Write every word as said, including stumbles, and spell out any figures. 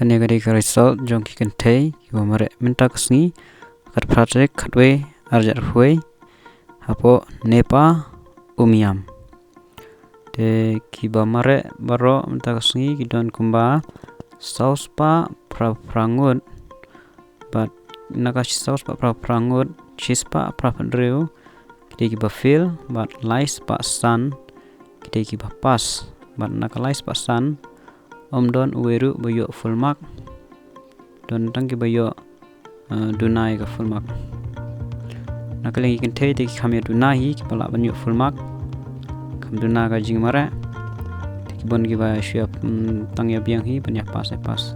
Kane ka dei ka result jong ki kynthei kiba mareh mynta ka sngi, khatphra tarik khatwei arhajar arphew wei, hapoh NEPA Umiam. Te kiba mareh baroh mynta ka sngi ki don kumba saw spah phra phra ngut, bad na ka saw spah phra phra ngut, shi spah phra phra hynriew ki dei kiba fail, bad lai spah san ki dei kiba pass, bad na ka lai spah san ym don uwei ruh ba ïoh full mark. Don tang kiba ïoh, eh, duna ïa ka full mark. Na ka liang ki kynthei te ki kham ïa duna hi, kiba lah ban ïoh full mark. Kham duna ka jingmareh. Te ki bun kiba shu ïa, mm, tang ïa biang hi ban ïa pass, ïa pass.